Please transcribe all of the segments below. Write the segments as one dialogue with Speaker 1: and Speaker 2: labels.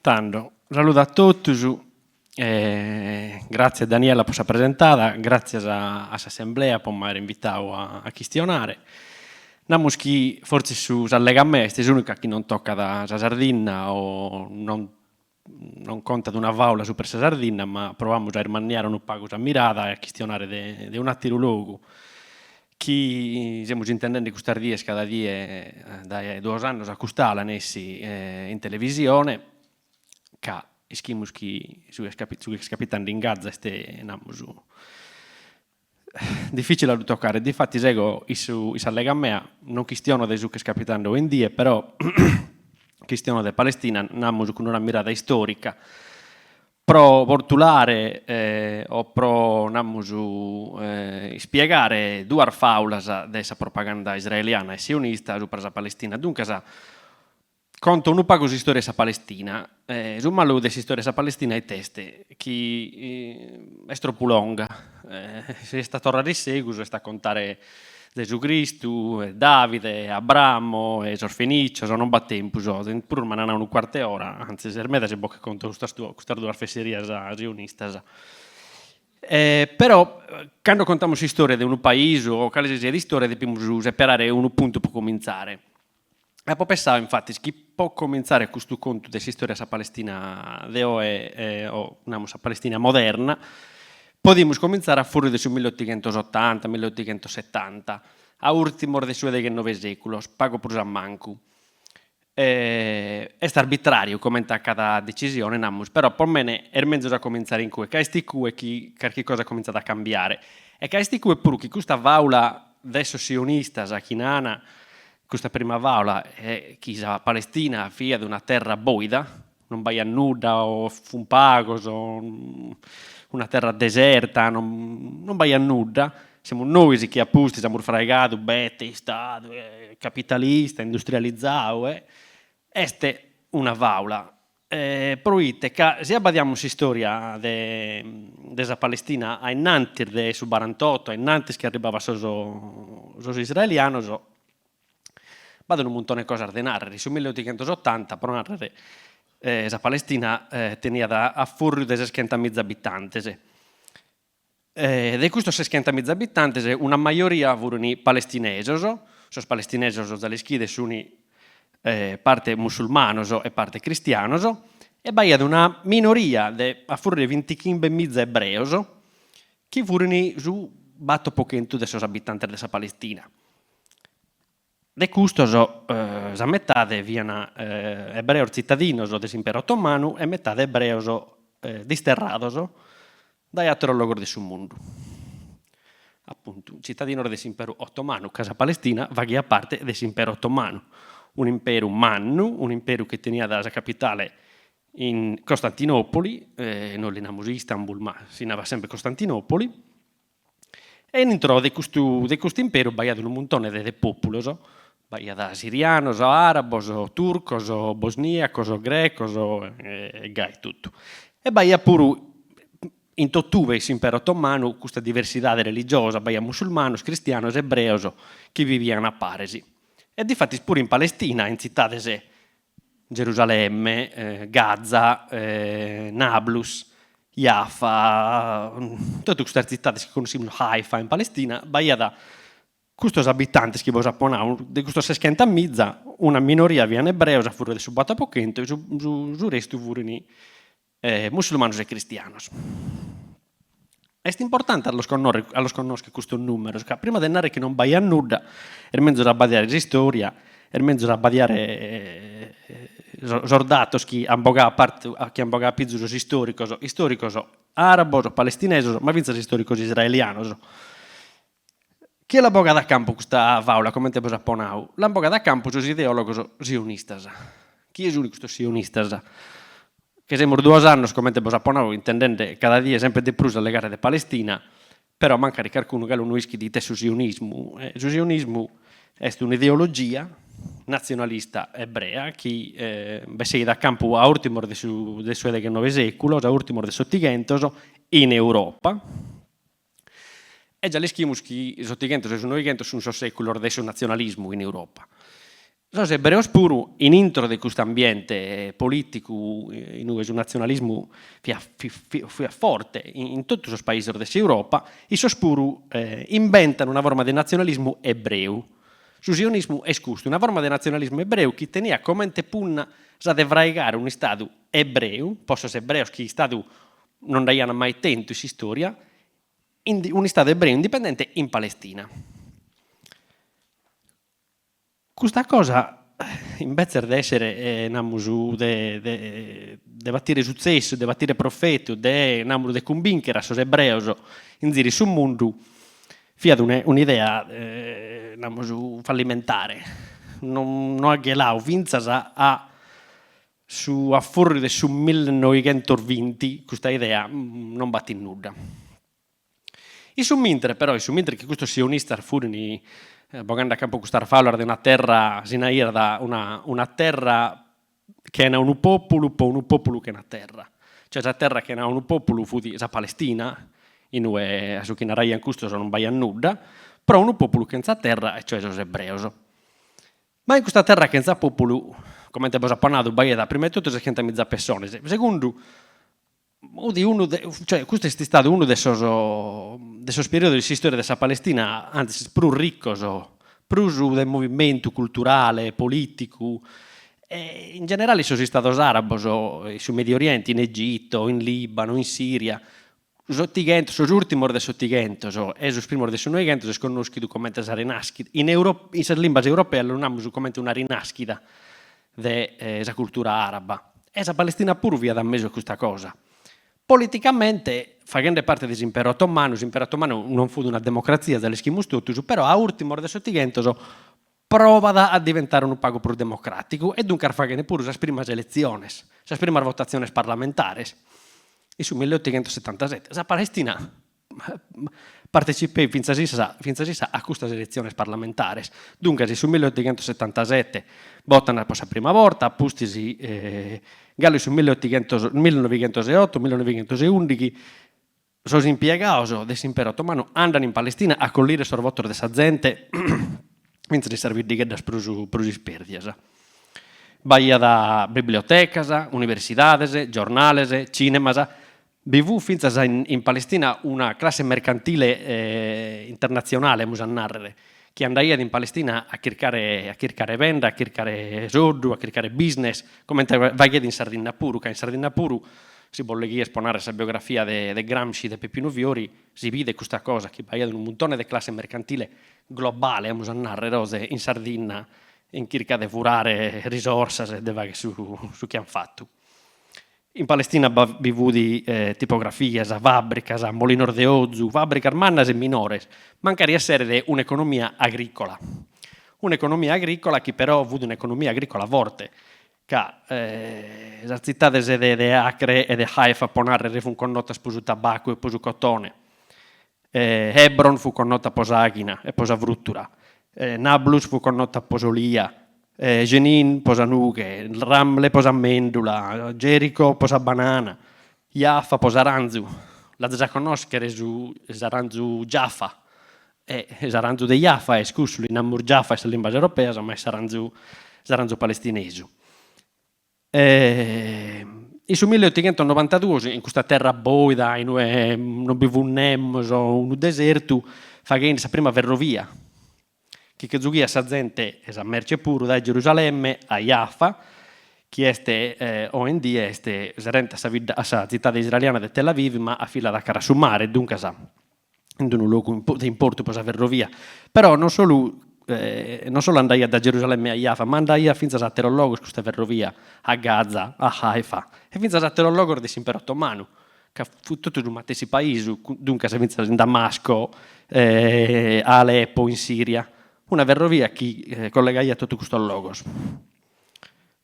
Speaker 1: Tando, saludu a totus, gràtzias Daniela po sa presentada, gràtzias a s'assemblea po m'aer invitadu a chistionare. Namus chi fortzis su s'allega mea est s'ùnica chi non tocat sa Sardinna o non non contat una fàula supra sa Sardinna, ma provamus a ismanniare unu pagu sa mirada e a chistionare de de un'àteru logu chi semus intendende custas dies cada die dae duos annos a cust'ala nessi in televisione, ca ischimus chi su chi est capitende in Gaza est, namus, dificile a lu tocare, difatis ego in su in s'allega mea non chistiono de su chi est capitende oe in die, però chistiono de Palestina, namus, cun una mirada istorica pro bortulare o pro, namus, ispiegare duas fàulas de sa propaganda israeliana e sionista subra sa Palestina. Duncas, conto unu pagu s'istòria 'e sa Palestina. Su malu de s'istòria 'e sa Palestina it'est, chi est tropu longa, si est a torrare in segus est a contare Zesu Cristu e Davide e Abramo e sos Fenicios, non b'at tempus, in prus m'an nau unu cuartu 'e ora, antzis est meda si bos che conto custas custas duas fesserias sionistas. Però cando contamus s'istoria de unu paisu o cale si siat istoria depimus seperare unu puntu pro comintzare. E apo pensadu infatis chi pro comintzare custu contu de s'istoria 'e sa Palestina de oe o namus sa Palestina moderna podimus comintzare a fùrriu de su milliotighentosotanta, milliotighentosetanta, a ùrtimos de su 'e deghennoe sèculos, pagu prus a mancu. Est arbitràriu comente a cada decisione, namus, però pro mene est menzus a comintzare in cue, ca est in cue chi carchi cosa comintzat a cambiare e ca est in cue puru chi custa fàula de sos sionistas chi nana Custa prima fàula est chi sa Palestina fiat una terra bòida, non b'aiat nudda o fun pagos, una terra deserta, non b'aiat nudda, semus nois chi a pustis amus fraigadu bete istadu capitalista, industrializadu, est una fàula Proite ca si abbadiamus s'istòria de de sa Palestina a innantis de su barantoto, a innantis chi arribabant sos sos israelianos, b'at unu muntone 'e cosas de nàrrere. In su milliotighentosotanta, pro nàrrere, sa Palestina teniat a fùrriu de seschentamiza abitantes. De custos seschentamiza abitantes una majoria furint palestinesos, sos palestinesos za l'ischides sunt parte musulmanos e parte cristianos, e b'aiat una minoria de a fùrriu de bintichimbemiza ebreos chi furint su bator po chentu de sos abitantes de sa Palestina. De custos sa metade fiant ebreos tzitadinos de s'Imperu Otomanu e metade ebreos disterrados dae àteros logos de su mundu. Apuntu, tzitadinos de s'Imperu Otomanu, ca sa Palestina faghiat parte de s'Imperu Otomanu, un'imperu mannu, un'imperu chi teniat sa capitale in Costantinòpoli, nois li namus Istanbul ma si nabat sempre Costantinòpoli, E in intro de custu de custu imperu b'aiat unu muntone de de pòpulos, b'aiat sirianos, àrabos, turcos, bosniacos, grecos e gai totu. E b'aiat puru in totue in s'imperu otomanu custa diversidade religiosa, b'aiat musulmanos, cristianos, ebreos chi vivian a paris. E difatis puru in Palestina, in tzitades Gerusalemme, Gaza, Nablus, Jaffa, totu custas tzitades chi connoschimus, Haifa in Palestina, b'aiat custos abitantes chi bos apo nau, de custos seschentamiza una minoria fiant ebreos a fùrriu de su bator po chentu e su restu furint musulmanos e cristianos. Est importante a los connorre a los connoscher custos numeros, ca prima de narrer chi non b'aiat nudda est menzus a abbadiare s'istoria, est menzus a abbadiare sos datos chi an bogadu a parte chi an bogadu a pizu sos istoricos, istoricos arabos, palestinesos, ma fintzas istoricos israelianos. Chie l'at bogada a campu custa fàula, comente bos apo nau? L'an bogada a campu sos ideòlogos sionistas. Chie sunt custos sionistas? Che semus duos annos, comente bos apo nau, intendende cada die semper de prus allegare de Palestina, però mancari carcunu galu no ischit ite est su sionismu. Su sionismu est un'ideologia natzionalista ebrea chi besseit a campu a ùrtimos de su de su 'e deghennoe sèculos, a ùrtimos de s'otighentos, in Europa. E già l'ischimus chi s'Otighentos e su Noighentos sun sos sèculos de su natzionalismu in Europa. Sos ebreos puru, in intro de custu ambiente polìticu in ue su natzionalismu fiat fiat forte in totu sos paisos de s'Europa, issos puru imbentan una forma de natzionalismu ebreu. Su sionismu est custu, una forma de natzionalismu ebreu chi teniat comente punna sa de fraigare unu istadu ebreu, po sos ebreos chi istadu non nd'aiant mai tentu in s'istòria, unu istadu ebreu indipendente in Palestina. Custa cosa, imbetzes de èssere, namus, de de batire sutzessu, de batire profetu, de, namus, de cumbìnchere a sos ebreos in ziru in su mundu, fiat un'idea, namus, fallimentare, non no at gheladu fintzas a su a fùrriu de su millenoighentosbinti, custa idea non batit nudda. In su mentre, però, in su mentre chi custos sionistas furint boghende a campu custas faulas de una terra, si naiat una una terra chena unu populu po unu populu chena terra, cioè sa terra chena unu populu fut sa Palestina, in ue a su chi naraiant custos non b'aiat nudda, pro unu populu chentza terra e cioè sos ebreos. Ma in custa terra chentza populu, comente bos apo nadu, b'aiat prima 'e totu seschentamiza pessones, segundu Fut unu de, cioè custu est istadu unu de sos de sos periodos in s'istoria de sa Palestina, antzis prus riccos, prus de movimentu culturale, politicu e in generale in sos istados arabos, in su Medio Oriente, in Egitto, in Libano, in Siria, s'Otighentos, sos urtimos de s'Otighentos e sos primos de su Noighentos est connoschidu comente sa rinaschida, in in sas limbas europeas lu namus comente una rinaschida de sa cultura araba e sa Palestina puru fiat a mesu a custa cosa. Politicamente, faghende parte de s'Imperu Otomanu, s'Imperu Otomanu non fut una democratzia, za l'ischimus totus, però a ùrtimos de s'Otighentos provat a diventare unu pagu prus democràticu e duncas faghen puru sas primas eletziones, sas primas votatziones parlamentares in su milliotighentosetantasete. Sa Palestina Partecipeit fintzas issa fintzas issa a custas eletziones parlamentares. Duncas in su milliotighentosetantasete votan po sa prima borta, a pustis galu in su milliotighentos millinoighentoseoto millinoighentoseundighi sos impiegados de s'Imperu Otomanu andan in Palestina a collire sos votos de sa zente fintzas in sas biddigheddas prus prus isperdias. B'aiat bibliotecas, universidades, giornales, cinemas, Bi fut fintzas in Palestina una classe mercantile internatzionale, amus a nàrrere, chi andaiat in Palestina a chircare a chircare benda, a chircare soddu, a chircare business, comente faghiat in Sardinna puru, ca in Sardinna puru, si bos leghies po nàrrere sa biografia de de Gramsci de Peppinu Fiori, si bidet custa cosa, chi b'aiat unu muntone de classe mercantile globale, amus a nàrrere oe, in Sardinna in chirca de furare risorsas e de fagher su su chi ant fatu. In Palestina bi fut tipografias, fàbricas, molinos de ozu, fàbricas mannas e minores, mancari esseret un'economia agrìcola. Un'economia agrìcola chi però fut un'economia agrìcola forte, ca sas tzitades de Acre e de Haifa, po nàrrere, funt connotas po su tabacu e po su cotone, Hebron fut connota po s'àghina e po sa frùtura, Nablus fut connota po s'olia, Jenin po sa nughe, Ramle po sa mèndula, Gerico po sa banana, Jaffa po s'aranzu, l'azis a connòschere su s'aranzu Jaffa, e s'aranzu de Jaffa est cussu, li namus Jaffa in sas limbas europeas, ma est s'aranzu s'aranzu palestinesu. In su milliotighentos-novantaduos, in custa terra bòida in ue non bi fut nemos, unu desertu, faghein sa prima ferrovia chi che giughiat sa zente e sa merce puru dae Gerusalemme a Jaffa, chi est oe in die est serente a sa bidda a sa tzitade israeliana de Tel Aviv, ma afilat a cara a su mare, duncas in unu logu de importu pro sa ferrovia, però non solu non solu andaiat da Gerusalemme a Jaffa, ma andaiat fintzas a àteros logos custa ferrovia, a Gaza, a Haifa e fintzas a àteros logos de s'Imperu Otomanu, ca fut totu su matessi paisu, duncas fintzas in Damasco, a Alepo in Siria, una ferrovia chi collegaiat totu custos logos.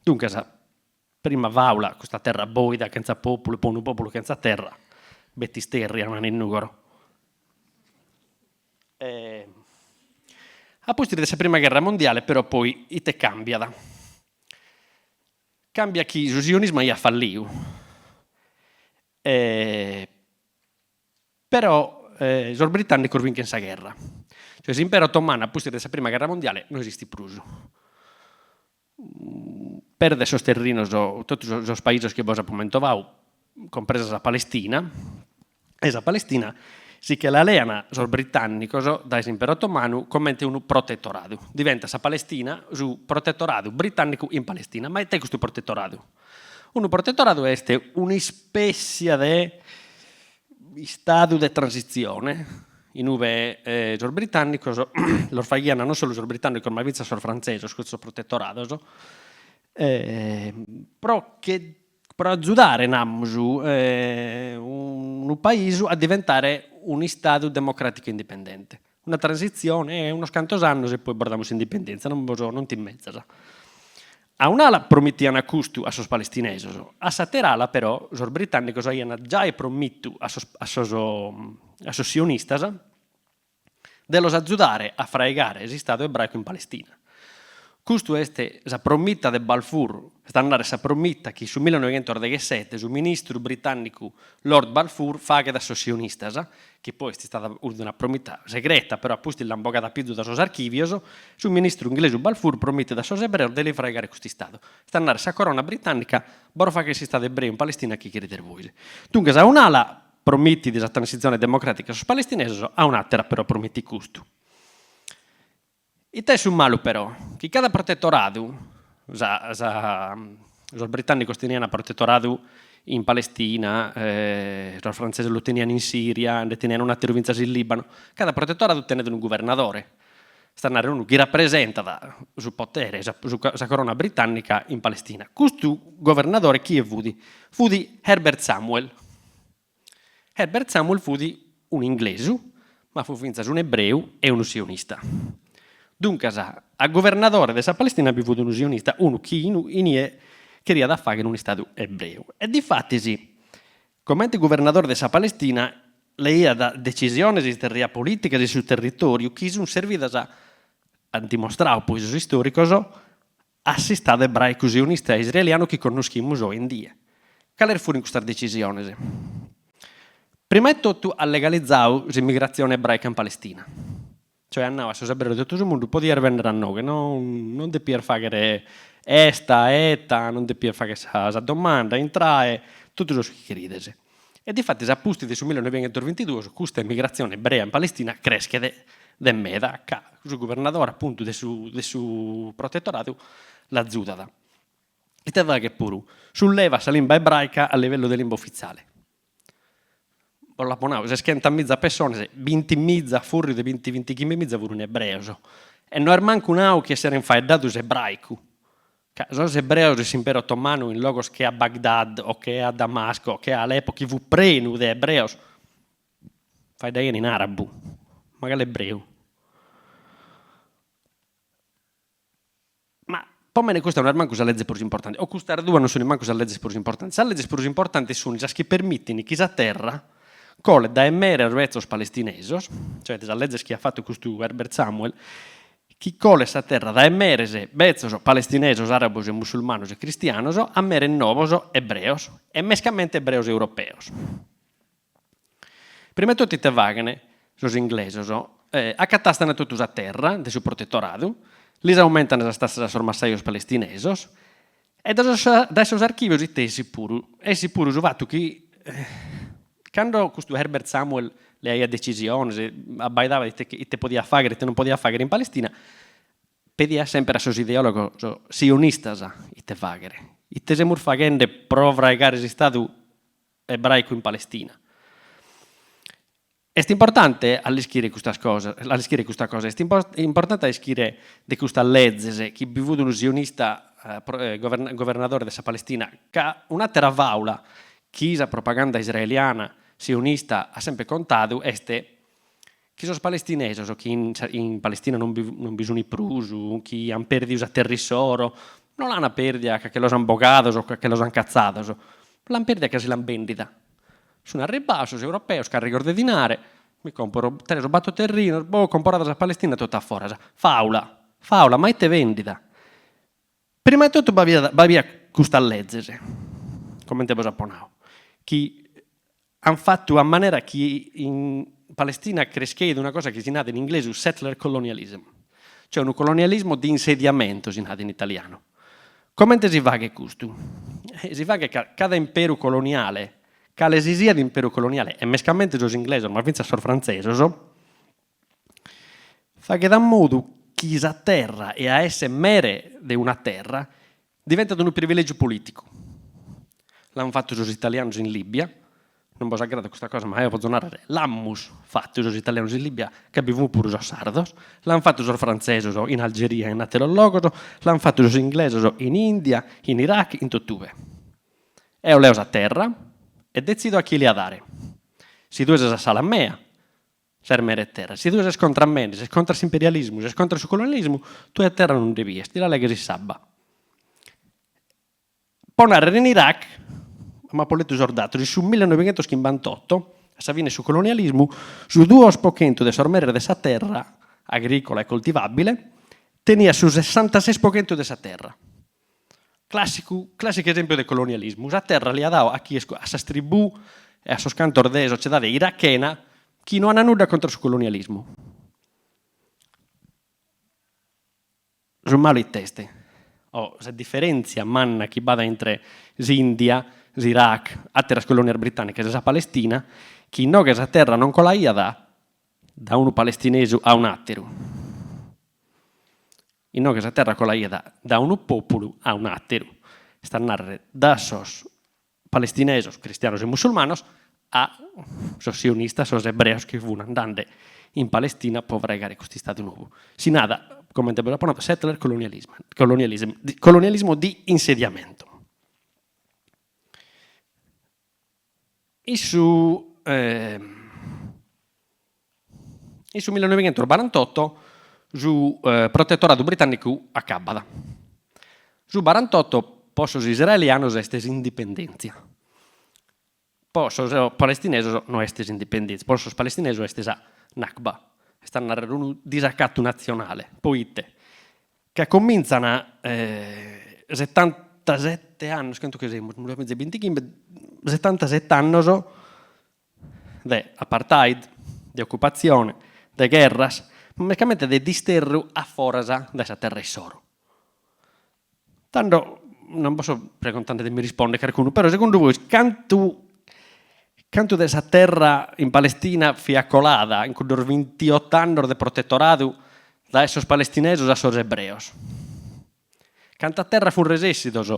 Speaker 1: Duncas Prima fàula, custa terra bòida chentza pòpulu po unu pòpulu chentza terra, beti isterria naran in Nùgoro. A pustis de sa prima gherra mondiale però poi ite càmbiat? Càmbiat chi su sionismu aiat falliu Però sos britànnicos binchent sa gherra, cioè s'imperu otomanu a pustis de sa prima gherra mondiale no esistit prus. Perdet sos terrinos, totu sos paisos chi bos apo mentovadu, compresa sa Palestina, e sa Palestina si che la lean sos britànnicos dae s'Imperu Otomanu comente unu protetoradu, diventat sa Palestina su protetoradu britànnicu in Palestina. Ma ite est custu protetoradu? Unu protetoradu est un'ispèssia de istadu de transitzione in ue sos britànnicos los faghian non solu sos britànnicos ma fintzas sos frantzesos custos protetorados pro che pro agiudare, namus, unu paisu a diventare un'istadu democràticu indipendente. Una transitzione, unos cantos annos e poi bos damus s'indipendèntzia, non bos non timezas. A un'ala promitian custu a sos palestinesos, a s'àtera ala però sos britànnicos aian giai promitu a sos a sos a sos sionistas de los agiudare a fraigare s'istadu ebràicu in Palestina. Custu est sa promita de Balfour, est a nàrrere sa promita chi su millenoighentosdeghessete su ministru britànnicu Lord Balfour faghet a sos sionistas, chi poi est istada una promita segreta, però a pustis l'ant bogada a pizu dae sos archìvios, su ministru inglesu Balfour promitet a sos ebreos de li fraigare custu istadu, est a nàrrere sa corona britànnica bos faghet s'istadu ebreu in Palestina chi cherides bois. Duncas a un'ala Promitit sa transitzione democràtica a sos palestinesos, a un'àtera però promitit custu. Ite est su malu però? Chi cada protetoradu, sa sa sos britànnicos teniant protetoradu in Palestina, sos frantzesos lu teniant in Sìria, nde teniant un'àteru fintzas in Lìbanu, cada protetoradu tenet unu guvernadore, est a nàrrere unu chi rapresentat su potere, sa sa corona britànnica in Palestina. Custu guvernadore chie fut? Fut Herbert Samuel. Herbert Samuel fut un'inglesu, ma fut fintzas un'ebreu e unu sionista. Duncas, a guvernadore de sa Palestina bi fut unu sionista, unu chi inie cheriat a fàghere un'istadu ebreu. E difatis, comente guvernadore de sa Palestina, leiat decisiones, isterriat polìticas in su territòriu chi sunt servidas, ant dimostradu poi sos istòricos, a s'istadu ebràicu sionista e israelianu chi connoschimus oe in die. Cales furint custas decisiones? Prima 'e totu at legalizadu s'immigratzione ebràica in Palestina, cioè at nau a sos ebreos de totu su mundu podies bennere a inoghe, non non depies fàghere esta, eta, non depies fàghere sa sa domanda, intrae, totu sos chi cherides. E difatis a pustis de su millenoighentosbintiduos custa immigratzione ebrea in Palestina creschet de meda ca su guvernadore apuntu de su de su protetoradu l'azudat. Ite faghet puru? Sullevat sa limba ebraica a livellu de limba ufitziale. Bos l'apo nau, seschentamiza pessones, bintimiza a fùrriu de binti bintichimbemiza furint ebreos e no est mancu nau chi esserent faeddadu s'ebraicu Ca sos ebreos de s'Imperu Otomanu in logos che a Bagdad o che a Damasco o che a Alepo chi fut prenu de ebreos faeddaian in arabu, ma cale ebreu? Ma po mene custa no est mancu sa leze prus importante, o custas duas non sunt mancu sas lezes prus importantes, sas lezes prus importantes sunt sas chi permitint chi sa terra colet dae meres betzos palestinesos, cioè de sas lezes chi at fatu custu Herbert Samuel, chi colet sa terra dae meres betzos palestinesos, àrabos e musulmanos e cristianos a meres novos ebreos e mescamente ebreos europeos. Prima 'e totu ite faghen sos inglesos? Acatastan totu sa terra de su protetoradu, lis aumentan sas tassas a sos massajos palestinesos e dae sos archìvios ite essit puru? Essit puru su fatu chi Cando custu Herbert Samuel leaiat decisiones, abbaidabat ite ite podiat fàghere e ite non podiat fàghere in Palestina, pediat semper a sos ideòlogos sionistas ite fàghere, ite semus faghende pro fraigare s'istadu ebràicu in Palestina. Est importante a l'ischire custas cosas, a l'ischire custa cosa, est importante a ischire de custas lezes chi bi fut unu sionista governadore de sa Palestina, ca un'àtera fàula chi sa propaganda israeliana sionista at semper contadu est chi sos palestinesos chi in Palestina non bi non bi sunt prus, chi ant pèrdidu sa terra issoro, no l'ant pèrdia ca che los ant bogados o ca che los ant catzados, l'ant pèrdia ca si l'ant bèndida Sun arribbados sos europeos carrigos de dinare, mi comporo tres o bator terrinos, boh, comporada sa Palestina totu a foras. Fàula, fàula, ma ite bèndida. Prima 'e totu b'aviat b'aviat custas lezes, comente bos apo nau, chi an fatu a manera chi in Palestina crescheit una cosa chi si narat in inglesu settler colonialism, cioè unu colonialismo di insediamento si narat in italianu. Comente si faghet custu? Si faghet ca cada imperu coloniale, cale si siat imperu coloniale, e mescamente sos inglesos ma fintzas sos frantzesos, faghet a modu chi sa terra e a esser mere de una terra diventat unu privilègiu polìticu. L'ant fatu sos italianos in Lìbia, non bos agradat custa cosa ma eo potzo nàrrere, l'amus fatu sos italianos in Lìbia ca bi funt puru sos sardos, l'ant fatu sos frantzesos in Algeria e in àteros logos, l'ant fatu sos inglesos in Ìndia, in Iraq, in totue. Eo leo sa terra e detzido a chie lia dare. Si tue ses a s'ala mea, Ses mere 'e terra. Si tue ses contra a mene, ses contra s'imperialismu, ses contra su colonialismu, tue 'e terra non nde bies, ti la leghes in s'abba. Po nàrrere in Iraq, m'apo letu sos datos, in su millenoighentoschimbantoto, a sa fine 'e su colonialismu, su duos po chentu de sos meres de sa terra, agricola e coltivabile, teniat su sessantases po chentu de sa terra. Clàssicu, clàssicu esèmpiu de colonialismu. Sa terra l'aiat dadu a chie, a sas tribù e a sos cantos de sociedade irachena chi no an nudda contra su colonialismu. Su malu it'est? O sa diferèntzia manna chi b'at intre s'Ìndia, s'Iraq, àteras colònias britànicas e sa Palestina, chi inoghe sa terra non colaiat da unu palestinesu a un'àteru. Inoghe sa terra colaiat da unu pòpulu a un'àteru, est a nàrrere da sos palestinesos, cristianos e musulmanos, a sos sionistas, sos ebreos chi fun andende in Palestina pro fraigare custu istadu nou. Si narat, comente bos apo nadu, settler colonialism, colonialism, colonialismo di insediamento. In su in su millenoighentos-barantotto su protetoradu britànnicu acabbat. Su barantotto po sos israelianos est s'indipendèntzia, po sos palestinesos no est s'indipendèntzia, po sos palestinesos est sa Nakba, est a nàrrere unu disacatu natzionale, poite Ca comintzan setantasete annos, cantu che semus, duamiza e bintichimbe, setantasete annos de apartheid, de ocupatzione, de gherras, ma mescamente de disterru a foras dae sa terra issoro. Tando, non bos so pregontende de mi rispondere carcunu, però segundu bois cantu cantu de sa terra in Palestina fiat colada in cuddos bintiot'annos de protetoradu dae sos palestinesos a sos ebreos? Canta terra fun resessidos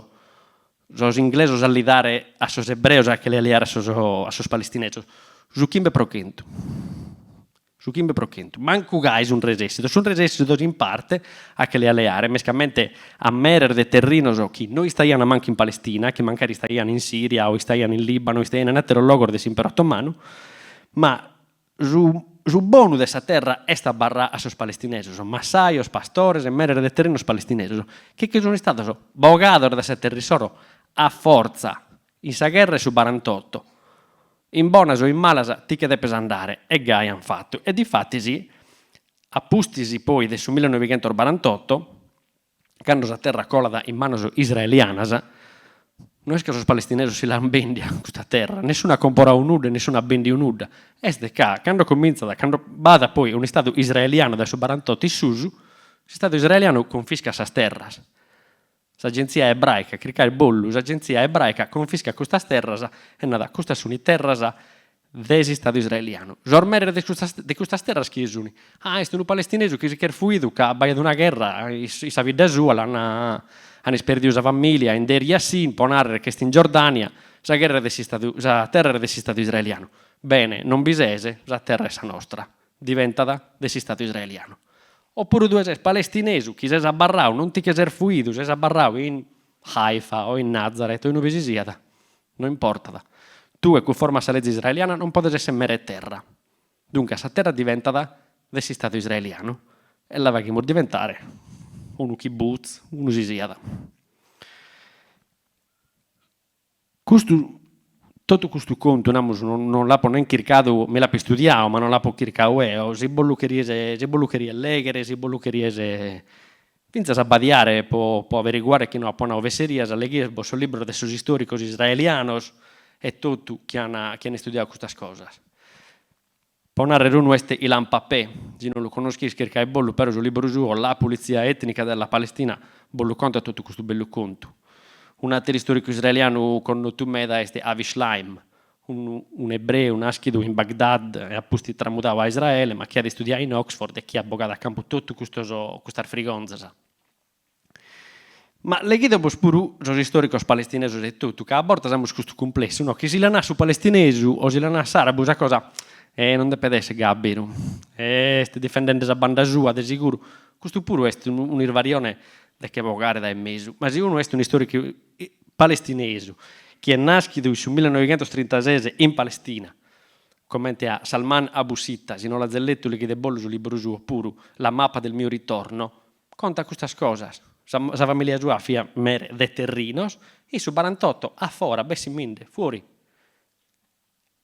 Speaker 1: sos inglesos a li dare a sos ebreos a che la leare a sos a sos palestinesos? Su chimbe pro chentu. Su chimbe pro chentu. Mancu gai sun resessidos. Sun resessidos in parte a che la leare, mescamente a meres de terrinos chi no istaian mancu in Palestina, chi mancari istaian in Siria o istaian in Libano o istaian in ateros logos de s'Imperu Otomanu, ma Su su bonu de sa terra est abarrà a sos palestinesos, massajos, pastores e meres de terrinos palestinesos, chi che sun istados bogados dae sa terra issoro a fortza in sa gherra 'e su barantotto. In bonas o in malas ti che depes andare e gai an fatu. E difatis, a pustis poi de su millenoighentos-barantotto, Cando sa terra colat in manos israelianas, no est ca sos palestinesos si l'ant bèndia custa terra, nessunu at comporadu nudda e nessunu at bèndiu nudda, est ca cando comintzat, cando b'at poi un'istadu israelianu dae su barantotto in susu, s'istadu israelianu confiscat sas terras. S'agentzia ebraica, chircade bollu, s'agentzia ebraica confiscat custas terras e narat custas sunt terras de s'istadu israelianu. Sos meres de custas de custas terras chie sunt? Ah, est unu palestinesu chi si ch'est fuidu ca b'aiat una gherra in sa bidda sua, l'an an isperdiu sa familia in Deir Yassin, po narrer ch'est in Giordania, sa gherra est de s'istadu sa terra est de s'istadu israelianu. Bene, non bi ses, sa terra est sa nostra, diventat de s'istadu israelianu. Oppuru tue ses palestinesu chi ses abarrau, non ti che ses fuidu, ses abarrau in Haifa o in Nazaret o in ube si siat, No importat. Tue, cunforma a sa leze israeliana, non podes esser mere 'e terra. Duncas sa terra diventat de s'istadu israelianu e la faghimus diventare unu kibbutz, unu si siat. Custu, totu custu contu, namus, non l'apo nen chircadu, mi l'apo istudiadu, ma non l'apo chircadu eo, si bos lu cherides, si bos lu cherides lèghere, si bos lu cherides Fintzas a badiare po po averiguare chi no apo nau fesserias, leghides-bos sos libros de sos istòricos israelianos e totu chi an chi an istudiadu custas cosas. Po narrer unu est Ilan Pappé, si non lu connoschies chircaebollu però su libru suo La pulizia etnica della Palestina bollu contat totu custu bellu contu. Un'ateru istoricu israelianu connotu meda est Avi Shlaim, un'ebreu naschidu in Bagdad e a pustis tramudadu a Israele ma chi at istudiadu in Oxford e chi at bogadu a campu totu custos custas frigonzas. Ma leghidebos puru sos istòricos palestinesos etotu, ca a bortas amus custu cumplessu, no, chi si la nat su palestinesu o si la nat s'àrabu sa cosa non depet esser gai a beru, est difendende sa banda sua de siguru, custu puru est un'isvarione de che bogare dae mesu, ma si unu est un'istòricu palestinesu chi est nàschidu in su millenoighentos-trintases in Palestina, comente a Salman Abu Sitta, si no l'azes letu leghidebolu su libru suo puru, La mappa del mio ritorno, Contat custas cosas, sa sa familia sua fiat mere de terrinos, in su barantotto a fora, bessiminde, fuori.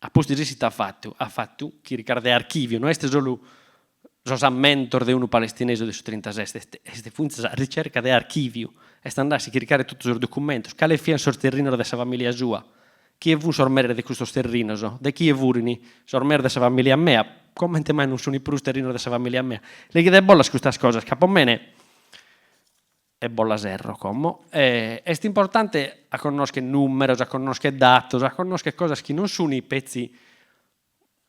Speaker 1: A pustis issu ite at fatu, at fatu chircas de archiviu, no est solu sos ammentos de unu palestinesu de su trintases, est est fintzas ricerca de archiviu, est andadu a si chircare totu sos documentos, cales fiant sos terrinos de sa familia sua, Chie fun sos meres de custos terrinos? De chie furin sos meres de sa familia mea? Comente mai non sun prus terrinos de sa familia mea? Leghidebolas custas cosas, ca po mene, e bos la serro como, est importante a connoscher numeros, a connoscher datos, a connoscher cosas chi non sun petzi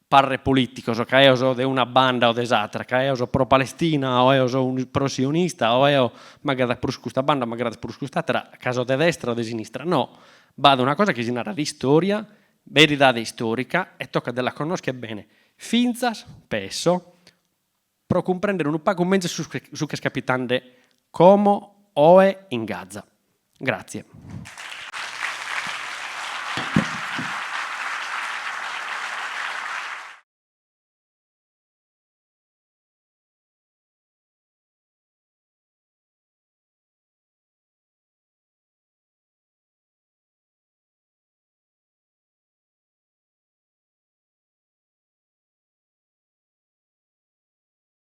Speaker 1: parrer polìticos, ca eo so de una banda o de s'àtera, ca eo so pro Palestina o eo so unu pro sionista o eo m'agradat prus custa banda o m'agradat prus cust'àtera, ca so de destra o de sinistra. No, b'at una cosa chi si narat istòria, beridade istòrica, e tocat de la connoscher bene, fintzas, pesso, pro cumprèndere unu pagu menzus su chi est capitende como, oe, in Gaza. Gràtzie.